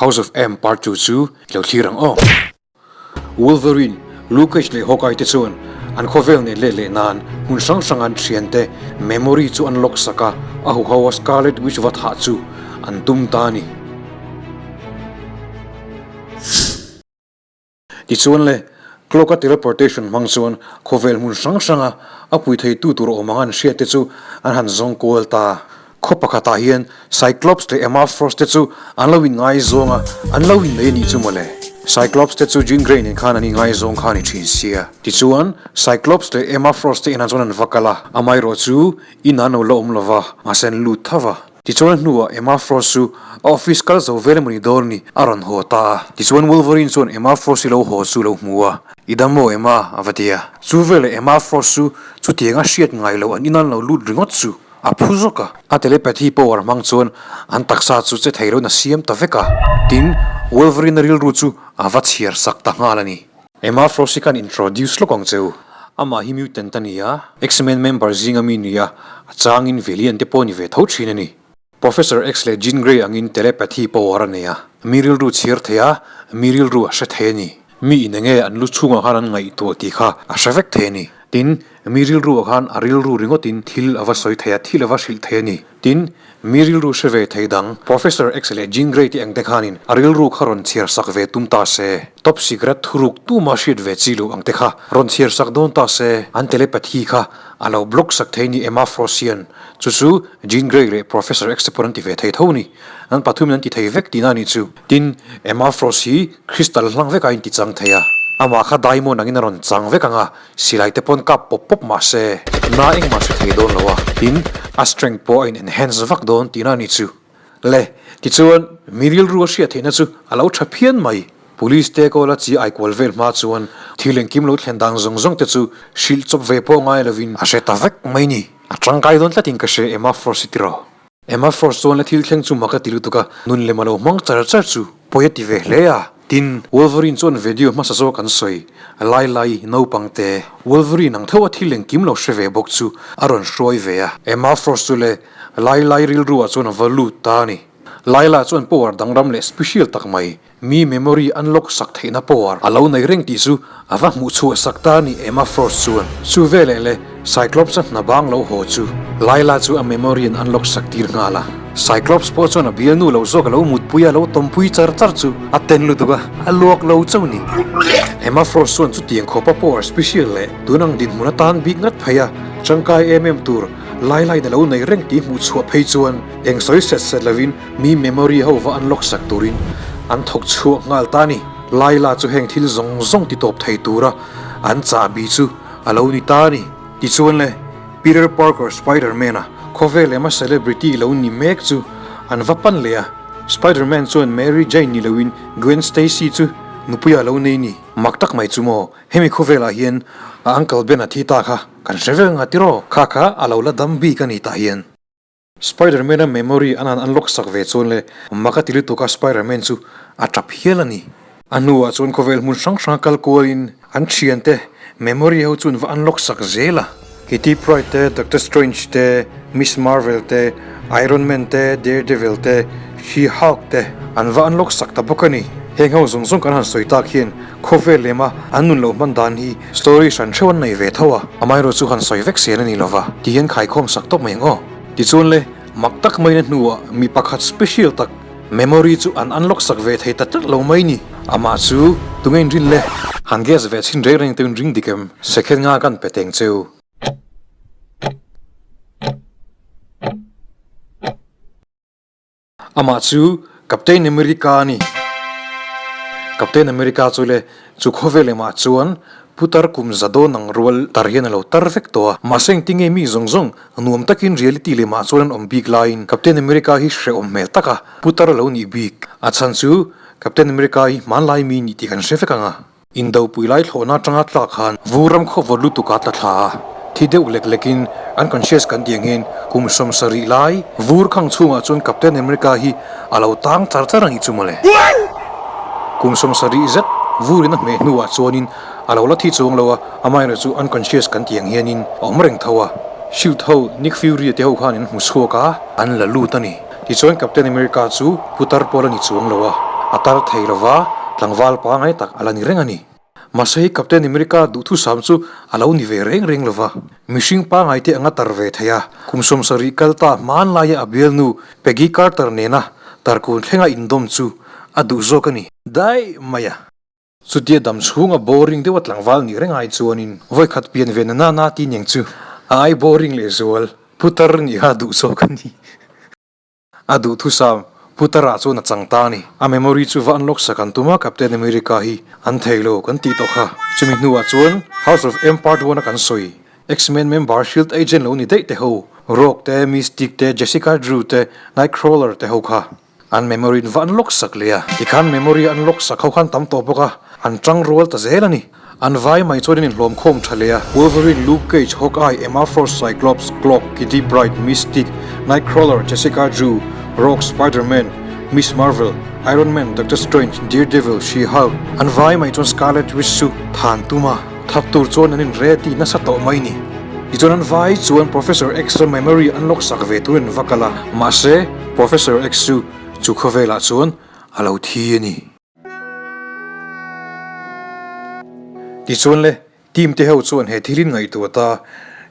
House of M Part 2 chu i lo thlir ang aw. Wolverine, Luke Cage leh Hawkeye te chuan an khawvel nei let leh nan hmun hrang hrang an thiante memory chu an lock sak a, a huho a Scarlet Witch va thah chu an tum ta a ni. Tichuan le, Cloak-a teleportation hmang chuan khawvel hmun hrang hranga a pui theitu tur awm ang an hriatte chu an han zawng kual ta. Khaw pakhatah hian Cyclops leh Emma Frost te chu an lo inngaizawng a, an lo innei a nih chu mawle. Cyclops te chu Jean Grey nen khan an inngaizawng kha a ni thin sia. Tichuan, Cyclops leh Emma Frost te inah chuan an va kal a, amaherawh chu inah an lo la awm lo va, mahse an lut tho va. Tichuan a hnuah Emma Frost chu a office kal zo vel emawni dawn ni a rawn haw ta a. Tichuan Wolverine chuan Emma Frost hi lo haw chu lo hmu a, I dam maw Emma? a va ti a. Chu veleh Emma Frost chu chutiang a hriat ngai loh an inah an lo lut ringawt chu a phu zawk a. A telepathy power hmang chuan an taksa chu che thei loin a siam ta vek a. Tin, Wolverine a rilru chu a va chhiar sak ta nghal a ni. Emma Frost hi khan introduce lawk ang cheu. Amah hi mutant a ni a, X-Men member zinga mi ni a, a changin Valiant te pawh ni ve tho thin a ni. Professor X leh Jean Grey angin telepathy power a nei a, mi rilru chhiar thei a, mi rilru a hre thei a ni. Mi in enge an lu chhungah khan an ngaihtuah tih kha a hre vek thei a ni. Tin, mi rilruah khan a rilru ringawtin thil a va sawi thei a, thil a va hrilh thei a ni. Tin, mi rilru hre ve thei dang, Professor X leh Jean Grey te ang te khanin a rilru kha rawn chhiar sak ve tum ta se, top secret thuruk tuma hriat ve chi loh ang te kha rawn chhiar sak dawn ta se, an telepathy kha a lo block sak thei ni Emma Frost hian. Chu chu Jean Grey leh Professor X te pawn an ti ve thei tho ni. An pathumin an ti thei vek tihna a nih chu. Tin, Emma Frost hi crystal hlang vek a inti chang thei a, amah kha diamond angin a rawn chang vek ang a, Silai te pawn kap pawp pawp mah se, na engmah hre thei dawn lo a, tin, a strength pawh a in enhance vak dawn tihna a ni chu. Le, tichuan, mi rilru a hriat theihna chu a lo tha phian mai. Police te kawl a chi ai kual vel hma chuan thil engkim lo thlen dan zawng zawng te chu hrilh chawp ve pawh ngai lovin a hre ta vek mai ni. A tangkai dawn tlatin ka hre Emma Frost i ti rawh. Emma Frost chuan la thil thleng chu mak a ti lutuk a, nun lem a lo hmang char char chu pawi a ti ve hle a. Tin, Wolverine chuan video hmasa zawk an sawi, lai lai naupang te, Wolverine ang tho a thil engkim lo hre ve bawk chu a rawn hruai ve a. Emma Frost chu le lai lai rilru ah chuan a va lut ta a ni. Laila chuan power danglam leh special tak mai Mi memory unlock sak theihna power a lo nei reng tih chu a va hmuh chhuah sak ta a ni Emma Frost chuan. Chu veleh le Cyclops-a hna bang lo haw chu Layla chu a memory an unlock sak tir nghal a. Cyclops pawh chuan a bialnu lo zawk a lo mutpui a lo tawmpui char char chu a ten lutuk a, a luak lo chauh ni. Emma Frost chuan chutiang khawpa power special leh tun ang dinhmun atan bik ngat phei a tangkai em em tur Layla-in a lo nei reng tih hmuh chhuah phei chuan eng sawi set set lovin Mi memory ho va unlock sak turin an thawk chhuak nghal ta a ni. Laila chu heng thil zawng zawng ti tawp thei tura an chahbi chu a lo ni ta a ni. Tichuan le, Peter Parker Spider-Man-a khawvel lema celebrity lo ni mek chu an va pan leh a. Spider-Man chuan Mary Jane ni loin Gwen Stacy chu nupuia lo nei ni. Mak tak mai chu maw, hemi khawvelah hian a Uncle Ben a thi ta kha kan hre vek ang a tiraw? Kha kha a lo la dam bik a ni tah hian. Spider-Man-a memory an han unlock sak ve chuan le mak a ti lutuk a Spider-Man chu a tap hial a ni. A hnuah chuan khawvel hmun hrang hrang kal kualin an thiante memory ho chu an va unlock sak zel a. Kitty Pryde te, Doctor Strange te, Miss Marvel te, Iron Man te, Daredevil te, She-Hulk te an va unlock sak ta bawk a ni. Heng ho zawng zawng kan han sawi tak hian khawvel lema an nun loh hman dan hi story hran hreuh an nei ve tho a, amaherawh chu han sawi vek sel a ni lova, ti hian khaikhawm sak tawp mai ang aw. Tichuan le, mak tak maina hnuah mi pakhat special tak memory chu an unlock sak ve thei ta tlat lo mai ni. Amah chu tunge in rin le? Han guess ve chhin reng reng teuhin ring dik em? Second nga kan pe teng cheu. Amah chu Captain America a ni. Captain America chu le chu khawvel emah chuan putar kum za dawn ang rual tar hian a lo tar vek tawh a. Mahse engtin nge mi zawng zawng nuam takin reality lemah chuan an awm bik laiin Captain America hi hrehawm hmel taka putar a lo nih bik. A chhan chu Captain America hi hmanlai mi nih tih kan hre vek ang a. Indopui lai thlawhna atanga tlak khan vur ram khaw vawt lutuk a tla thla a, thi deuh lek lekin unconscious kan tih ang hian kum 70 lai vur khang chhungah chuan Captain America hi a lo tang char char a nih chu mawle. Kum 70 zet vurin a hmeh hnuah chuanin a lo la thi chuang lo a, amaherawh chu unconscious kan tih ang hianin a awm reng tho a. Shield ho Nick Fury te ho khan an hmu chhuak a, an la lut a ni. Tichuan Captain America chu putar pawl a ni chuang lo a. A tar thei lova, tlangval pangai tak a la ni reng a ni. Mahse hei Captain America duhthusam chu a lo ni ve reng reng lova, mihring pangai te anga tar ve thei a, kum 70 kal ta hmanlaia a bialnu Peggy Carter nena tarkun thlenga indawm chu a duh zawk a ni. Daih mai a. Chutia dam chhunga boring deuha tlangval nih reng ai chuanin vawikhat pian ve na na na ti niang chu a ai boring lehzual putar nih kha a duh zawk a ni. A duhthusam Putara chuan a chang ta a ni. A memory chu va unlock sak an tum a, Captain America hi an thei lo kan tih tawh kha. Chumi hnuah chuan House of M Part One a kan sawi. X-Men member Shield agent lo ni daih te ho, Rogue te, Mystique te, Jessica Drew te, Nightcrawler te ho kha an memory in va unlock sak leh a. Tikhan memory a unlock sak ho khan tam tawh bawk a, an tang rual ta zel a ni. An vai mai chuan in inhlawm khawm tha leh a, Wolverine, Luke Cage, Hawkeye, Emma Frost, Cyclops, Cloak, Kitty Pryde, Mystique, Nightcrawler, Jessica Drew, Rogue, Spider-Man, Miss Marvel, Iron Man, Doctor Strange, Daredevil, She-Hulk, an vai mai chuan Scarlet Witch chu than tum a, that tur chuan an inre ti nasa tawh mai ni. Tichuan an vai chuan Professor X-a memory an lock sak ve turin an va kal a, mahse Professor X chu chu khawvelah chuan a lo thi a ni. Tichuan le, team te ho chuan he thil in ngaihtuah ta,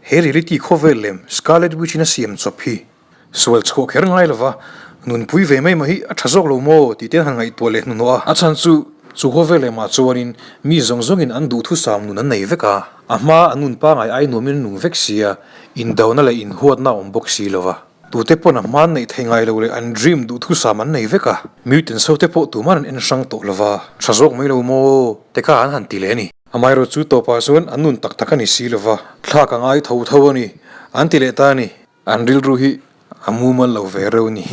he reality khawvel lem Scarlet Witch in a siam chawp hi sual chhuah kher ngai lova nunpui ve mai mai hi a tha zawk lo maw tih te an han ngaihtuah leh hnuhnawh a. A chhan chu chu khawvel lemah chuanin mi zawng zawngin an duhthusam nun an nei vek a, a hma an nun pangai ai nuamin an nung vek sia, indona leh inhuatna a awm bawk si lova. Tute pawn a hman neih thei ngai lo leh an dream duhthusam an nei vek a, mutants ho te pawh tuman an en hrang tawh lova, tha zawk mai lo maw te kha an han ti leh a ni. Amaherawh chu tawpah chuan an nun tak tak a ni si lova, thlak a ngai tho tho a ni, an ti leh ta a ni. An rilru hi a mumal lo ve reuh a ni.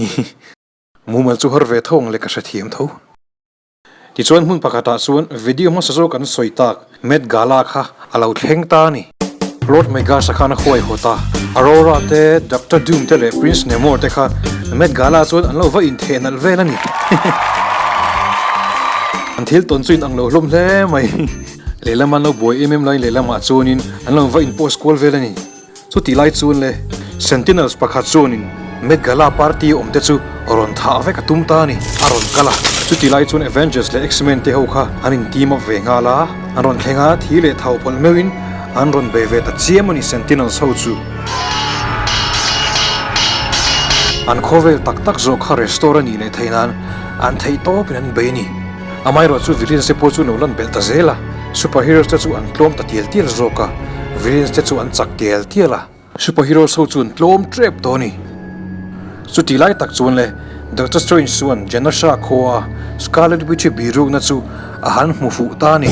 Mumal chu har ve tho ang le ka hrethiam tho. Tichuan hmun pakhatah chuan video hmasa zawk an sawi tak Met Gala kha a lo thleng ta a ni. Lord Megas-a khan a huai hawt a, Aurora te, Doctor Doom te leh Prince Namor te kha Met Gala chuan an lo va intheh nalh vel a ni. An thil tawn chu in ang lo hlawm hle mai. Lehlam an lo buai em em laiin lehlamah chuanin an lo va in post kual vel a ni. Chutih lai chuan le Sentinels pakhat chuanin Met Gala party awm te chu rawn thah vek a tum ta a ni, a rawn kal a. Chutih lai chuan Avengers leh X-Men te ho kha an in team up ve nghal a, an rawn thleng a, thi leh thau pawlh meuhin an rawn bei ve ta chiam a ni Sentinels ho chu. An khawvel tak tak zawh kha restore a nih leh theih nan an theih tawpin an bei a ni. Amaherawh chu villains te pawh chu lo lan belh ta zel a, superheroes te chu an tlawm ta tial tial zawk a, villains te chu an chak tial tial a, superheroes ho chu an tlawm tep tawh a ni. Chuti lai tak chuan le Doctor Strange chuan Genosha khua a Scarlet Witch-i birukna chu a han hmu fuh ta a ni.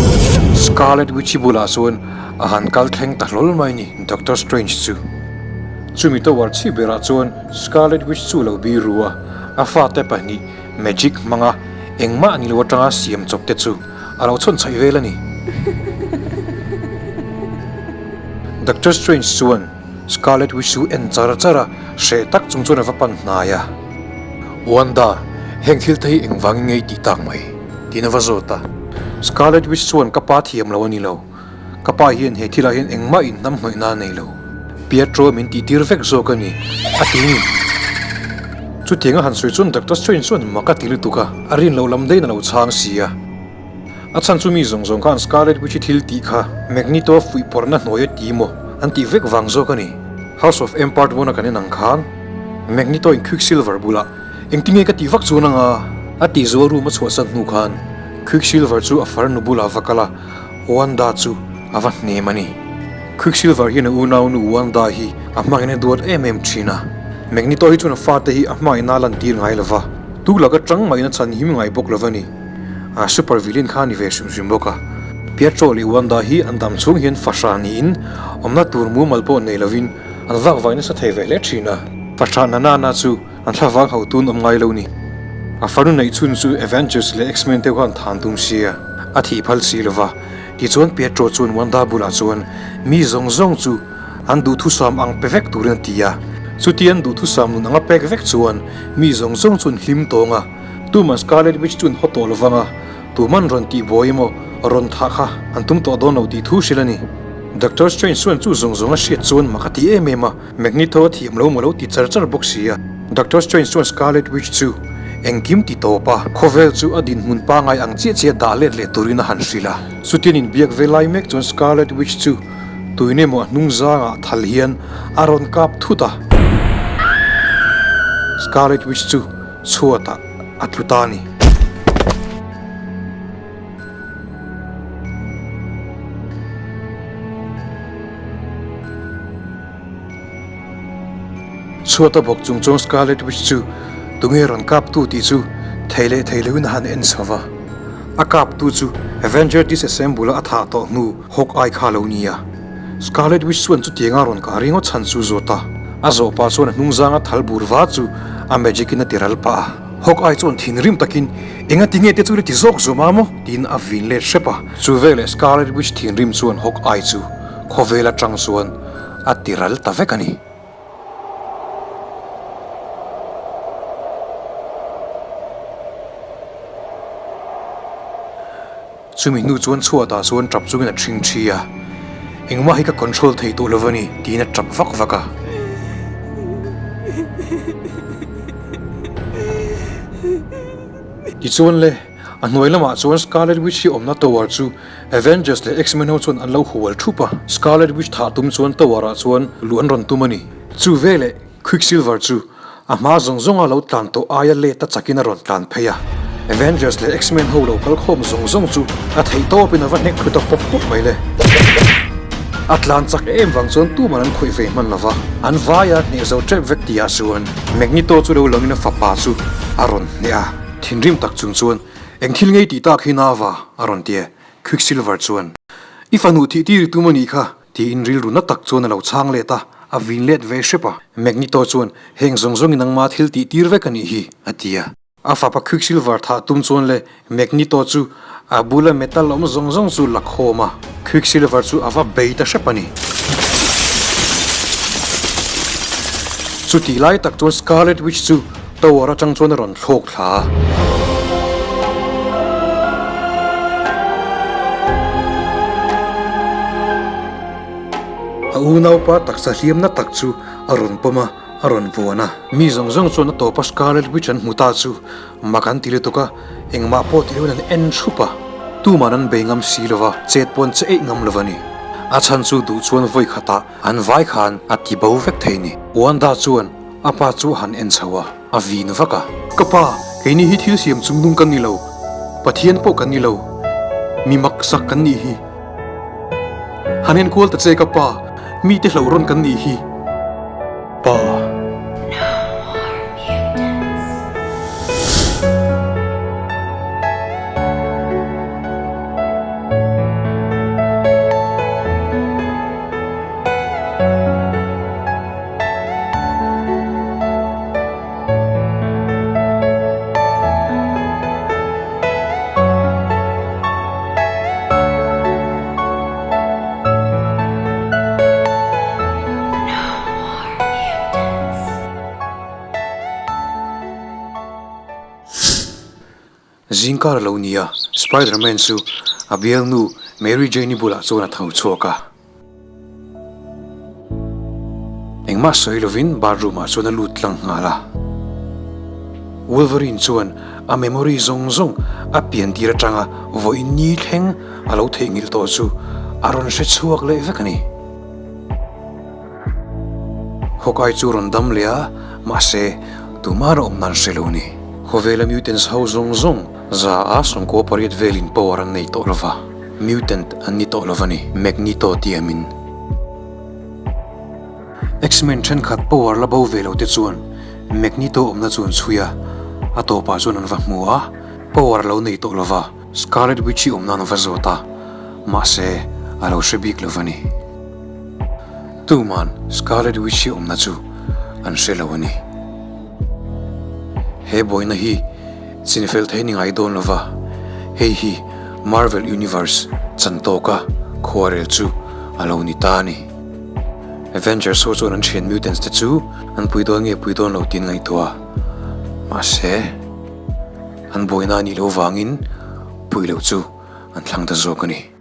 Scarlet Witch-i bulah chuan a han kal thleng ta hlawl mai a ni Doctor Strange chu. Chumi tower chhi berah chuan Scarlet Witch chu a lo biru a, a fate pahnih Magic hmanga engmah ni lo atanga siam chawp te chu a lo chhawn chhaih vel a ni. Doctor Strange chuan Scarlet Witch chu en char char a, hreh tak chung chuan a va pan hnai a. Wanda, heng thil te hi engvangin nge i tih tak mai? tiin a va zawt a. Scarlet Witch chuan ka pa thiam lo a ni lo. Ka pa hian he thilah hian engmah inhnam hnawihna a nei lo. Pietro min tihtir vek zawk a ni, a ti ni. Chutiang a han sawi chuan Doctor Strange chuan mak a ti lutuk a, a rin loh lam daihin a lo chhang si a. A chhan chu mi zawng zawng khan Scarlet Witch-i thil tih kha Magneto fuih pawrhna hnuai a ti maw an tih vek vang zawk a ni. House of M Part One a kan en ang khan Magneto in Quicksilver bulah engtinge ka tih vak chuan anga? A tih zual room a chhuahsan hnu khan Quicksilver chu a farnu bulah va kal a, Wanda chu a va hnem a ni. Quicksilver hian a unaunu Wanda hi a hmangin a duat em em thin a. Magneto hi chuan a fate hi a hmangin a lantir ngai lo va, tu laka tang mahin a chhan him ngai bawk lo va ni. A super villain kha a ni ve hrim hrim bawk a. Pietro leh Wanda hi an dam chhung hian fahrah niin awmna tur mumal pawh nei lovin an vak vai nasa thei ve hle thin a. Fahrah na nana chu An thlavang ho tun awm ngai lo ni. A fanu neih chhun chu Avengers leh X-Men te khan than tum sia, a thih phal si lo va. Tichuan Pietro chuan Wanda bulah chuan mi zawng zawng chu an duhthusam ang pe vek turin a ti a. Chuti an duhthusam nun anga pek vek chuan mi zawng zawng chu an hlim tawng a. Tuman Scarlet Witch chu an haw tawh lo vang a, tuman rawn tih buai emaw rawn thah kha an tum tawh dawn lo tih thu hrilh a ni. Doctor Strange chuan chu zawng zawng a hriat chuan mak a ti em em a. Magneto a thiam lo maw lo ti char char bawk si a. Doctor Strange chuan Scarlet Witch chu. engkim ti tawp a, khawvel chu a dinhmun pangai ang chiah chiah dah let leh turin a han hrilh a. Chutian inbiak ve lai mek chuan Scarlet Witch chu tuin emaw a hnung zangah thal hian a rawn kap thut a. Scarlet Witch chu chhuatah a tlu ta a ni. Chhuata bawk chung chuan Scarlet Witch chu tunge rawn kaptu tih chu thei leh thei loin a han en chho va. A kaptu chu Avenger Disassemble a thah tawh hnu Hawkeye kha a lo ni a. Scarlet Witch chuan chutianga rawn kah ringawt chhan chu zawt a, a zawh pah chuan a hnungzanga thal bur va chu a magic in a ti ral pah a. Hawkeye chuan thinrim takin, Enga ti nge te chu i la ti zawk zawm a maw? tiin a vin let hrep a. Chu veleh Scarlet Witch thinrim chuan Hawkeye chu khawvel atang chuan a ti ral ta vek a ni. Chumi hnu chuan chhuatah chuan tap chungin a ṭhing ṭhi a, Engmah hi ka control thei tawh lo va ni, tiin a tap vak vak a. Tichuan le, a hnuai lamah chuan Scarlet Witch hi awmna tower chu Avengers leh X-Men ho chuan an lo hual thup a, Scarlet Witch thah tum chuan tower ah chuan luh an rawn tum a ni. Chu veleh Quicksilver chu a hma zawng zawnga lo tlan tawh aia let a chakin a rawn tlan phei a, Avengers leh X-Men ho lo kal khawm zawng zawng chu a theih tawpin a va hnek thlu ta pawp pawp mai le. A tlan chak em vang chuan tuman an khawih ve hman lova, an vaia hneh zo tep vek tihah chuan Magneto chu lo langin a fapa chu a rawn hneh a, thinrim tak chung chuan Eng thil ngei tih tak hi Nava? a rawn ti a, Quicksilver chuan, I fanu thih tir i tum a nih kha, tiin rilru na tak chuan a lo chhang let a, a vin let ve hrep a. Magneto chuan, Heng zawng zawngin nangma thil tih tir vek a nih hi, a ti a. A fapa Quicksilver thah tum chuan le Magneto chu a bula metal awm zawng zawng chu la khawm a, Quicksilver chu a va bei ta hrep a ni. Chutih lai tak chuan Scarlet Witch chu Tower atang chuan a rawn thlawk thla a. A unaupa taksa hliamna tak chu a rawn pawm a, a rawn vuan a. Mi zawng zawng chuan a tawpa Scarlet Witch an hmu ta chu mak an ti lutuk a, engmah pawh ti loin an en thup a. Tuman an bei ngam si lova, chet pawh an che eih ngam lo a ni. A chhan chu duh chuan vawi khatah an vai khan a ti bo vek thei ni. Wanda chuan A pa chu a han en chho a, a vin vak a. Ka pa, keini hi thil siam chung nung kan ni lo. Pathian pawh kan ni lo. Mi maksak kan nih hi. Han enkual ta che ka pa, mite hlauh rawn kan nih hi. Pa. No more mutants. Zingkar a lo ni a, Spiderman chu a bialnu Mary Jane-i bulah chuan a tho chhuak a. Engmah sawi lovin bathroom ah chuan a lut tlang nghal a. Wolverine chuan a memory zawng zawng a pian tir atanga vawiin ni thleng a lo theihnghilh tawh chu a rawn hre chhuak leh vek a ni. Hawkeye chu rawn dam leh a, mahse tumah a awm nan hre lo ni. Khawvela mutants ho zawng zawng za a sawmkaw pariat velin power an nei tawh lova. Mutant an ni tawh lo va ni, Magneto tiamin. X-Men thenkhat power la bo ve lo te chuan Magneto awmna chu an chhui a, a tawpah chuan an va hmu a, power a lo nei tawh lo va, Scarlet Witch-i awmna an va zawt a, mahse a lo hre bik lo va ni. Tuman Scarlet Witch-i awmna chu an hre lo a ni. He buaina hi Chinfel thei ni ngai dawn lova, hei hi Marvel Universe chan tawka khuarel chu a lo ni ta a ni. Avengers ho chuan an thian mutants te chu an pui dawn nge pui dawn lo tiin ngaihtuah a, mahse an buaina a nih loh vangin pui loh chu an thlang ta zawk a ni.